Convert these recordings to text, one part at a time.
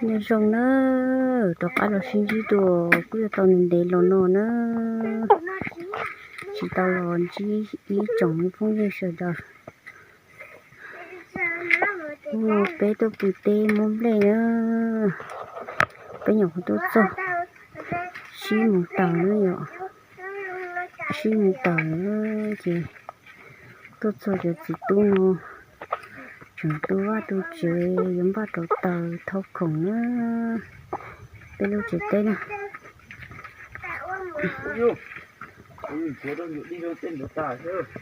Nyob zoo na, rov qab los sib ntsib dua, kuj yuav tau ntev ntev los no na, tsis tau los ntsib ib tsoom phooj ywg sawv daws. Hnub no peb tuaj pw teb muab nplej na, peb nyuam qhuav tuaj txog, sib mus taws na yom, sib mus taws ces tuaj txog cov txiv tub no tseem tu vaj tu tsev yuav npaj rau taws thau khoom na, peb lub tsev teb na.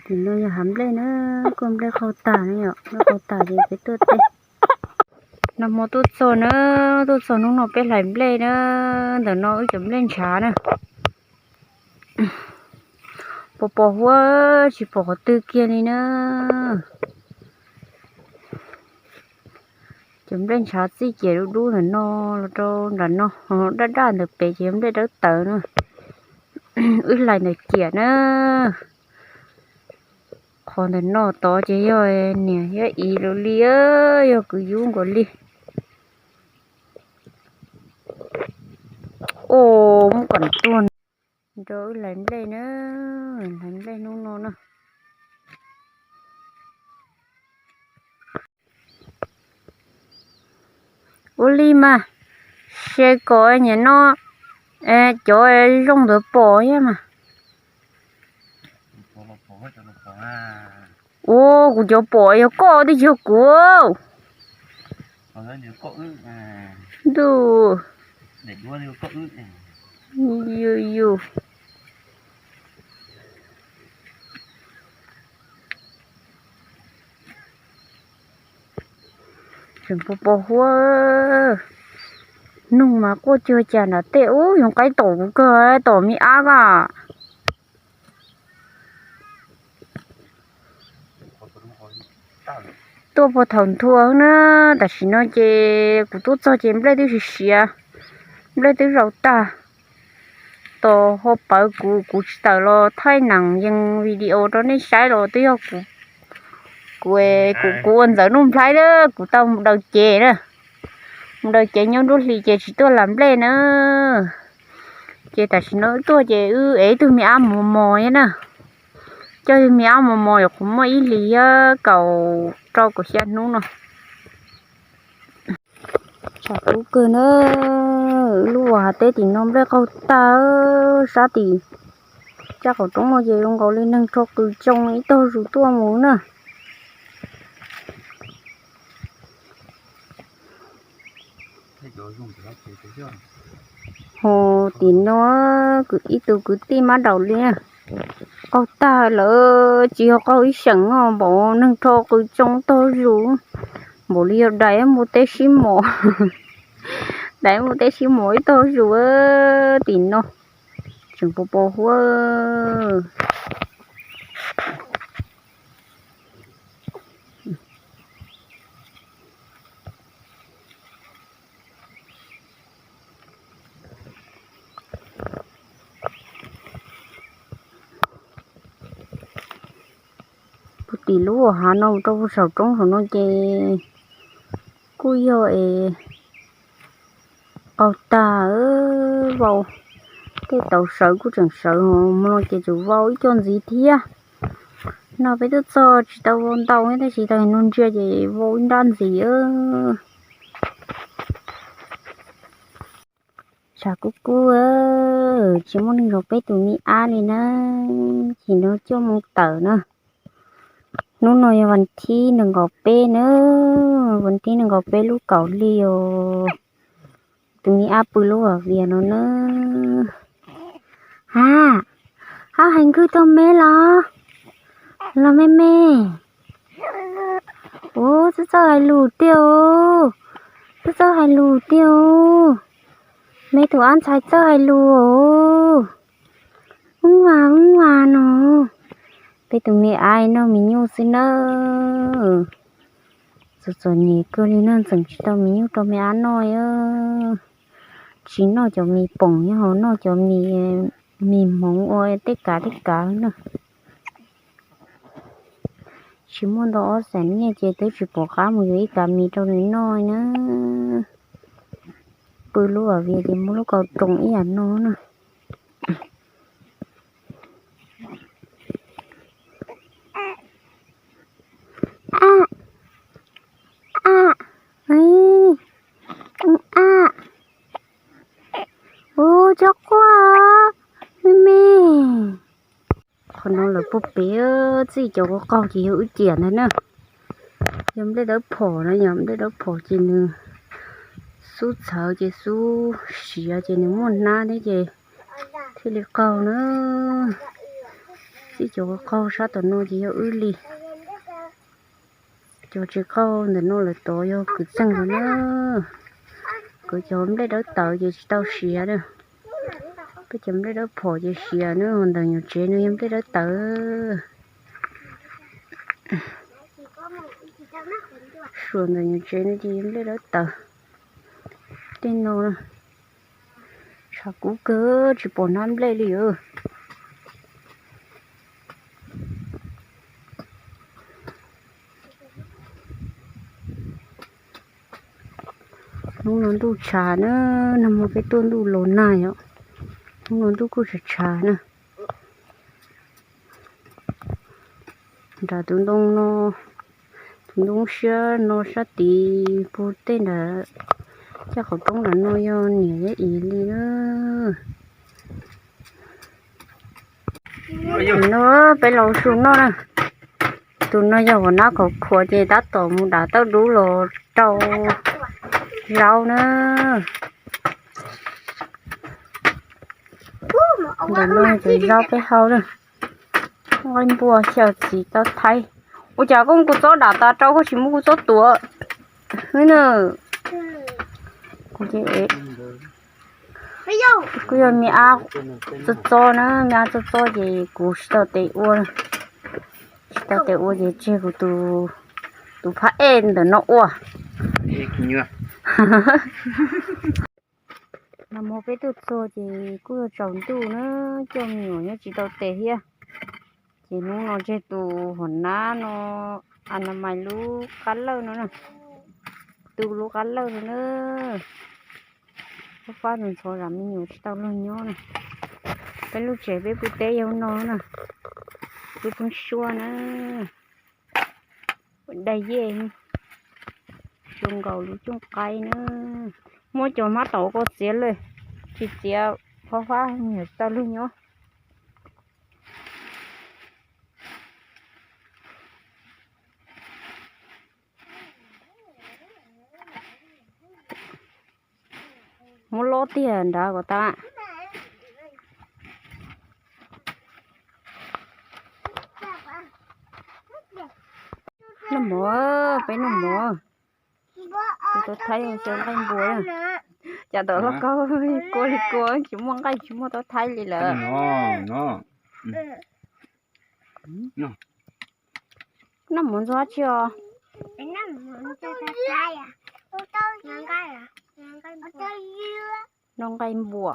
Tim no yog hav nplej na, kuj nplej qaug tag na yom, nplej qaug tag ces peb tuaj teb. Nag hmo tuaj txog na, tuaj txog hnub no peb hlais nplej na, ntawm no wb cov nplej ntshav na. Pos pos huab tsis pom qhov twg kiag li na. Cov nplej ntshav txij ciam dub dub ntawm no los rau nram no, daj daj ntawm pem ces yog nplej dawb tawv na. Wb hlais ntawm ciam na. Qhov ntawm no tod ces yog niam yog iv lawv li, yog kwv yub nkaus li. Os, muab kom tuag nrog wb hlais nplej na, hlais nplej hnub no na. Ua li mas, se kom niam no cov zoo ntawd pom thiab mas. Ua, kuv cov pom yog koj twb yog kuv. Ntuj, yus yus. Tseem pos pos huab, noog mas quaj cuag cas nram tej ub, yoov qaib tom kuv kawg, tom me ab koj. Tuaj puag thaum nthua na, tam sim no ces kuv tuaj txog ces nplej twb siav siav, nplej twb zaum tag. Tos ho pawv kuv, kuv tsis tawm los thaij neem yees video rau nej saib los twb yog kuv, kuv, kuv ua ntxawm nuj nplhaib na, kuv tau mus daws ces na, mus daws ces nyob nruab hlis ces tsis tuaj hlais nplej na. Ces tam sim no wb tuaj ces wb ev ib tug me ab mos mos thiab na. Coj ib tug me ab mos mos, nyuam qhuav muaj ib hlis thiab kaum rau kaum xya hnub no. Tshav kub kawg na, lub hav teb tim no nplej qaug tag, sab tim caj qaum roob no ces zoo nkaus li neeg rho qws tsoo ib tog zus tuaj mus na. Ho tim no ib tug kwv tij mab daum li, qaug tag lawm, tsis yog qaug ib seem no, npaum neeg rho qws tsoo tog zus, npaum li yog dais muaj teb sib mos, dais muaj teb sib mos ib tog zus tim no, tseem pos pos huab. Puag tim lub hav no mus rau puag saum roob saum no ces kuj yog es qaug tag, vau, tej tauv sawv kuj tseem sawv, hmo no ces tseem vau ib co ntxiv thiab. No peb twb txog tsis tau vau ntau tab sis tau no ntsia ces vau ib nrab ntxiv. Tshav kub kub, tsis muaj neeg zov peb tus me ab li na, ces no coj mus tawm na. Hnub no yog vas thib nees nkaum peb na, vas thib nees nkaum peb lub kaum hli os. Tus me ab pw lub vam vias no na. Ha, hab hais nkwj tau me los, los me me. Ub, txawj txawj hais lus tiag os, txawj txawj hais lus tiag os. Me tus ab ntxhais txawj hais lus os. Ub vas ub vas no, peb tus me ab noj mis nyuj xwb na. Txom txom nyem kawg li na, tseem tsis tau mis nyuj rau me ab noj. Tsis noj cov mis poom, nyob hauv noj cov mis, mis hmoov ua tej kav tej kav na. Tsis muaj ntau ob xees nyiaj ces twb tsis pom qab mus yuav ib kav mis rau nws noj na. pw lub vim ces muab lub kaus roos ib yam no na. A, a, a, ub, cov quaj me me. Qhov no lawv puag pem, txij cov qaug qaug ces yog wb ciam ntag na. Yog nplej dawb phom na, yog nplej dawb phom ces nws xub txhawv ces xub siav ces nws muaj hnab thiab ces thiaj li qaug na. Txij cov qaug qaug sab tom no ces yog wb li. Cov tsis qaug ntawm no lawm tod yog kwv txeeg lawm na. Kwv cov nplej dawb tawv ces tsis tau siav na. Peb cov nplej dawb phom ces siav na, ntawm nyuam tsev no yog nplej dawb tawv. Suav ntawm nyuam tsev no ces yog nplej dawb tawv. Tej no tshav kub kawg tsis pom hnab nplej li os. Hnub no ntuj tshav na, nag hmo peb tuaj ntuj los nag yom. Hnub no ntuj kuj tshav tshav na. Nram tus ntoo no, tus ntoo siab no sab tid puag tej nram caj qhov roob nram no yog niam yab is li na. No peb los su noj na. Tus no yog vauv nab khov khuav ces tab tom mus dam tauj dub los rau zaub na. Ntawm no ces zaub peb hau na. Nqaij npua xyaw txiv tau thaib. Ua cas koj muab kuv txob dam tas rau koj tsis muab kuv txob tuav? Hwb na. Kuv ces kuj yog me ab txob txob na, me ab txob txob ces kuv tsis tau tes ua. Tsis tau tes ua ces tseg kuv tus phab ej ntawm no ua. Nag hmo peb tuaj txog ces kuj yog tsaus ntuj na, coj me nyuam nyob tsis tau tes thiab. Ces hnub no tseg tus hom nab no, a na mais lub qab lawj no na, tu lub qab lawj no na. Fab fab ntxhov ntxhov zam me nyuam tsis tau luag nyob na. Peb lub tsev peb pub teb yog no na, peb pheeb suab na. Dai yej, zoo nkaus lub cooj qaib na. Muab cov hmab tom ua koj txiav lawm, tsis txiav fab fab me nyuam tsis tau luag nyob. Muab lob tiag nrad kom tas. Noj mov, peb noj mov. Tus tau thaib xyaw nqaij npua. Cas tom lauj kaub kua li kua, tsis muaj nqaij tsis muaj tau thaib li lawm. Noj mov ntxuag tsi os? Noj nqaij npua.